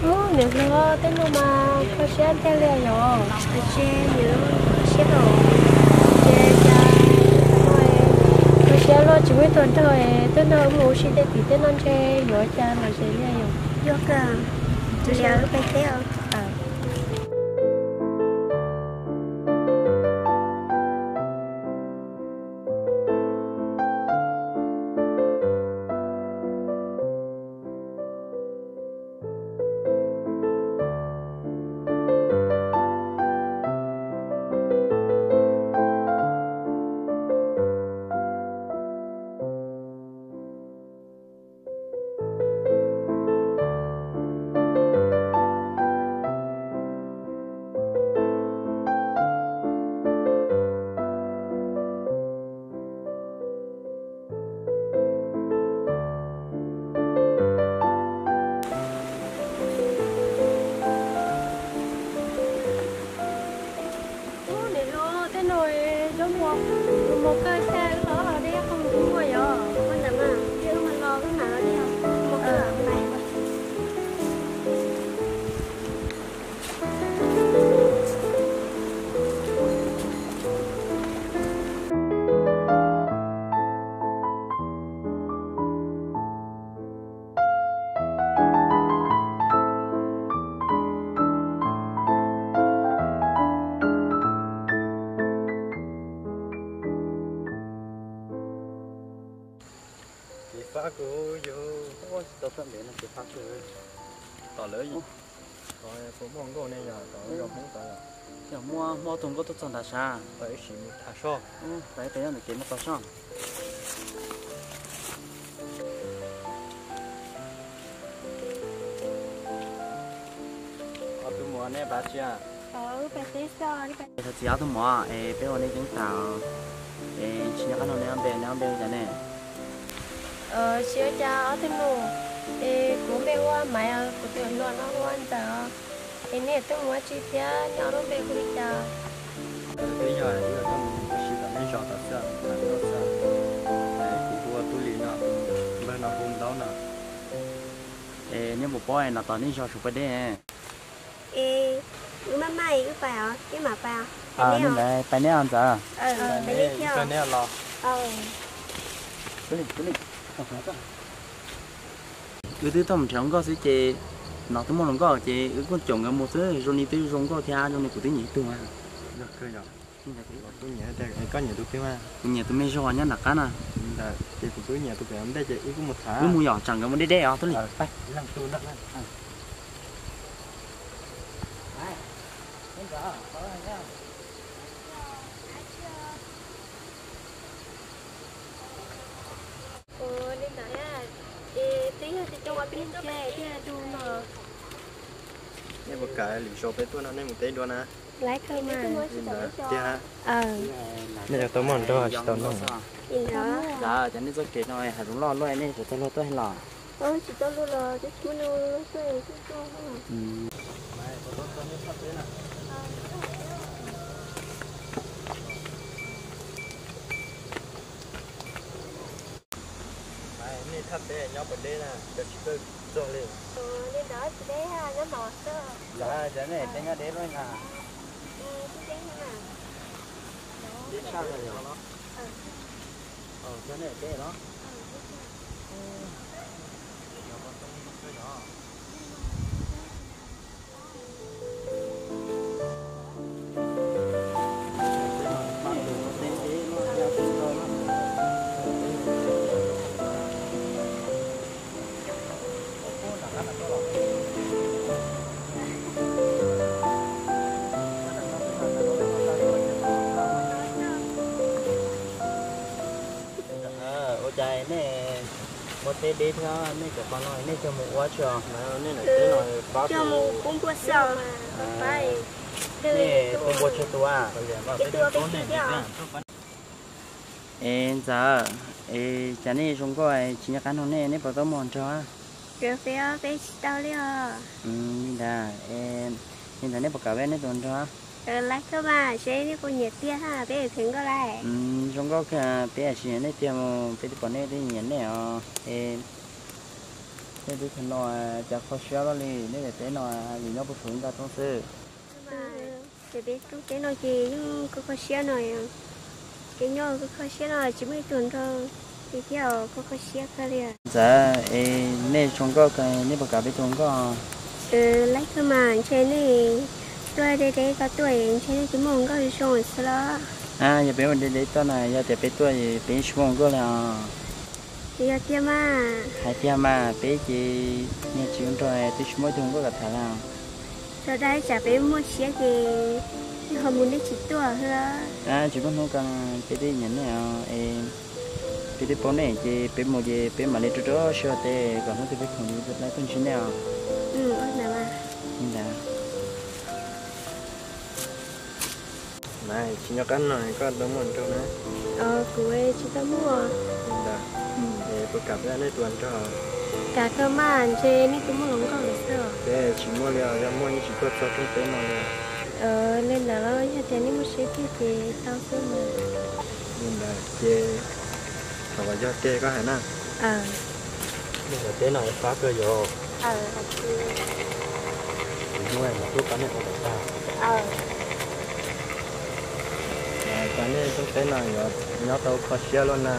Ub, niam hluas, tej no mas kho siab tiag li yom. Ces niam hluas kho siab los, ces cas kho siab los tsis muaj ib tug nrog, tej no mus ua si tej tim tej no ntshe yuav cas los ze li yom. Yuav kawg, tus liam peb teb os. Ub, niam hluas, tej no zaub mov, zaub mov kawg thiab los dej qhov muag yom. Ua ntawd mas, dej los mas los dej mov kawg. Kev fab kuv yog tsis tau txog ntev no kev fab kuv. Tom lawv puas muaj nkauj ne yog tom zos Hmoob tod? Yog muaj, muaj tus nkauj tuaj txog nram sab. Ib sim mus tham soj. Ub, peb pem yog ntawm kev mus txog soj. Ob tug muam, nej pab tsi? Thov txim ob tug muam es peb ua nej ceeb tas, es tsis nco qab nug nej ob npe, nej ob npe hu cas ne? Tsis ua cas ob tug nus, es kuv npe hu ua Maiv, kuv tus hluas no hu ua Ntxawm, es nej ob tug muam tsi thiab nej ob lub npe hu li cas? Peb yog ib tug mus ua si tom nej zos tod xwb, kuv hu ua Tub Lis no, npawg no hu Ntaub no. Es nej puas paub no tom nej zos suav paj dej? Es wb maj maj wb pais os, wb mam pais. Li ntawd pais neb os Ntxawm. Wb twb tuaj mus nrhiav hluas nkauj xwb ces no twb muaj hluas nkauj ces wb kuj caum nkawd mus xwb, zoo li twb zoo nkauj thiab zoo li kuv twb nyiam ib tug. Kuv nyiam tus me zog nyob nram qab na. Ces kuv twb nyiam tus pem ua ntej ces wb kuj mus tham. Wb mus yom, tsam nkawd mus deb deb os, tuaj li. Nej puas kam lwm zaus peb tuaj no nej mus teb dua na? Nej yuav tau muaj nrog tsis tau nug. Cas nej txoj kev no hav zoov loj luaj, nej tsis tau luag tuaj los? Nej thaj teb nyob puas deb na, cas tsis txawj txog li? Li ntawd tsis deb, nyob mos xwb. Cas nej tej nyob deb luaj na? Deb tshaj li yog. Cas nej deb los? Ua cas nej ua teb deb thiab nej cov qos no nej cog mus ua tsi os? Cog mus pub npua xwb. Nej pub npua tsawg tus? Es Ntxawm, es cas nej zoo nkauj tsis nco qab nug nej, nej puas tau muaj nrog? Peb tsis tau li os. Li ntawd, li ntawd nej puas kam peb nej tus nrog? Lawv koj mas seb nej puas nyiam tiag, peb tseem nkauj lawm. Zoo nkauj kawg, peb tsis nyiam nej tiag mus, peb twb pom nej twb nyiam nej os. Nej teb chaws no cas kho siab luaj li, nej daim teb no vim nyob puag saum ib nta roob xwb. Ces peb rooj teb no ces yeej kho kho siab no, ces nyob kho kho siab no tsis muaj ib tug nrog, ces thiaj kho kho siab kawg li. Ntxawm, es nej zoo nkauj kawg, nej puas kam peb tus nkauj? Laib kawg mas, ntshe nej tuaj deb deb ko tuaj, ntshe nej twb muaj hluas nkauj zoo zoo xwb los. Yog peb mus deb deb tuaj na, yog tias peb tuaj es peb yeej tsis muaj hluas nkauj li os. Yog tiag mas. Hais tiag mas, peb ces niag tsis ua nrog twb tsis muaj ib tug hluas nkauj kam tham li. Tso dab tsam peb muaj siab ces nej ho mus nej tsis tuaj xwb. Tsis muaj hnub ko, peb twb nyiam nej os, es peb twb paub nej ces peb mus ces peb mam li rau rau siab ua teb kom hnub twg peb khoom ces peb tuaj ntsib nej os. Li ntawd. Mas tsis nco qab no koj tau muaj nraug na? Kuv tsis tau muaj. Li ntawd. Es puas kam peb nej tus nraug? Kam kawg mas, ntshe nej twb muaj hluas nkauj lawm xwb. Peb tsis muaj li os, yog muaj yeej tsis tuaj txog rooj teb no li. Li ntawd los yog tias nej muaj siab tiag ces tau xwb mas. Li ntawd ces thaum uas yog tiag koj hais na. Nej cov teb no fab kawg yom? Hnub no mas kuv pab nej ua kom tag. Cas nej rooj teb no yuav nyob tau kho siab luaj na?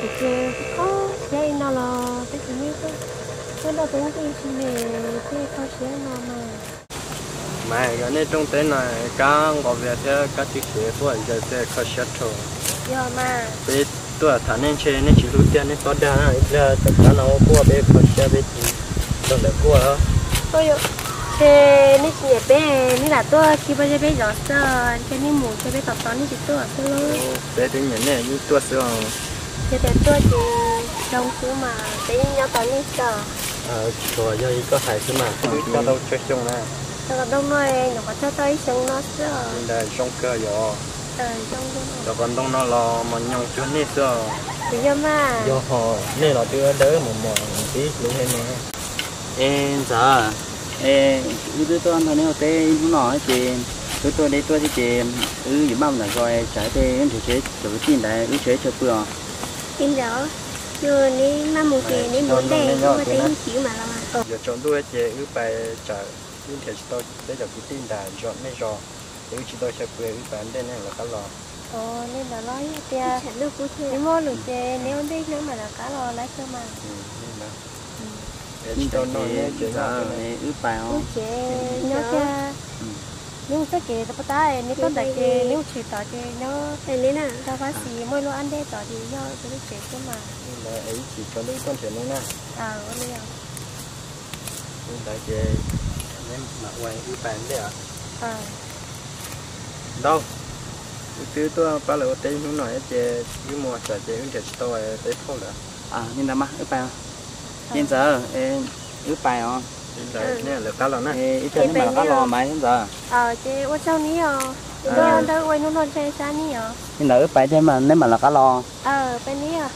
Ces kho siab li no los peb tsis muaj tuaj nrog peb nqi si ne, thiaj kho siab no mas. Mas yog nej rooj teb no kab nqos vias thiab kab tswb sev quaj zais thiaj kho siab rau. Peb tuaj tham nej ntshe nej tsis hlub tiag, nej tob dag ib pliag tawm kab no quaj peb kho siab peb tsis nrog lawv quaj. Ces nej tsis nyiam peb, nej lam tuaj khi pab zeb peb zov xwb, ces nej mus ces peb tos tos nej tsis tuaj xwb lauj. Peb twb nyiam nej yeej tuaj xwb os. Yog tias tuaj ces zoo xwb mas peb yeej nyob tos nej xwb. Tsuas yog li koj hais xwb mas, twb coj tau tsawg xyoo na? Cov qos ntoo no nyuam qhuav coj tau ib xyoo no xwb. Li ntawd zoo kawg yom? Cov qos ntoo no los mos nyoos cuag nej xwb os. Yog hos nej los twb dawb mos mos ntxim hlub thiab no. Es ntxawm, es wb twb tuaj nrog neb ua teb ib hnub no ces wb tuaj deb tuaj thiab ces wb yuav maj mus ntawm zos tsam tej wb nrhiav tsis tau cov kwv tij ntawd wb tsam ib tsam pw os. Li ntawd, yog neb maj mus ces neb mus ntej, ua teb ib chim mas los. Yuav tsaus ntuj ces wb pais tsam wb nrhiav tsis tau peb cov kwv tij nram zos nej zos, ces wb tsis tau xyaw pw wb pais ntej nej lawv qab los. Li ntawd los yog tias neb muaj lus ces neb ua ntej neb mam lawv qab los laib xwb mas. Tsis tau no ces wb pais os. Ces nyob kiag, neb mus txoj kev tod puas tab, neb tuaj ntawd ces neb mus tsev tod ces nyob, neb na, rau pab xis muaj ib lub ab ntej tod ces yog peb lub tsev xwb mas. Li ntawd es ib chim tsaus ntuj tuaj nrhiav neb na. Li ntawd ces neb mam ua, wb pais ntej os. Ntau, wb twb tuaj pab lawv ua teb ib hnub no ces wb mus tsam ces wb nrhiav tsis tau peb phauj lawm. Li ntawd mas wb pais. Ces ntxawm, wb pais os. Li ntawd nej lawv qab los na. Ib pliag nej mam lawv qab los mas thiab ntxawm. Ces ua tsaug neb os, ua hnub no ntshe sab neb os. Li ntawd wb pais thiab mas neb mam lawv qab los. Pais neb os.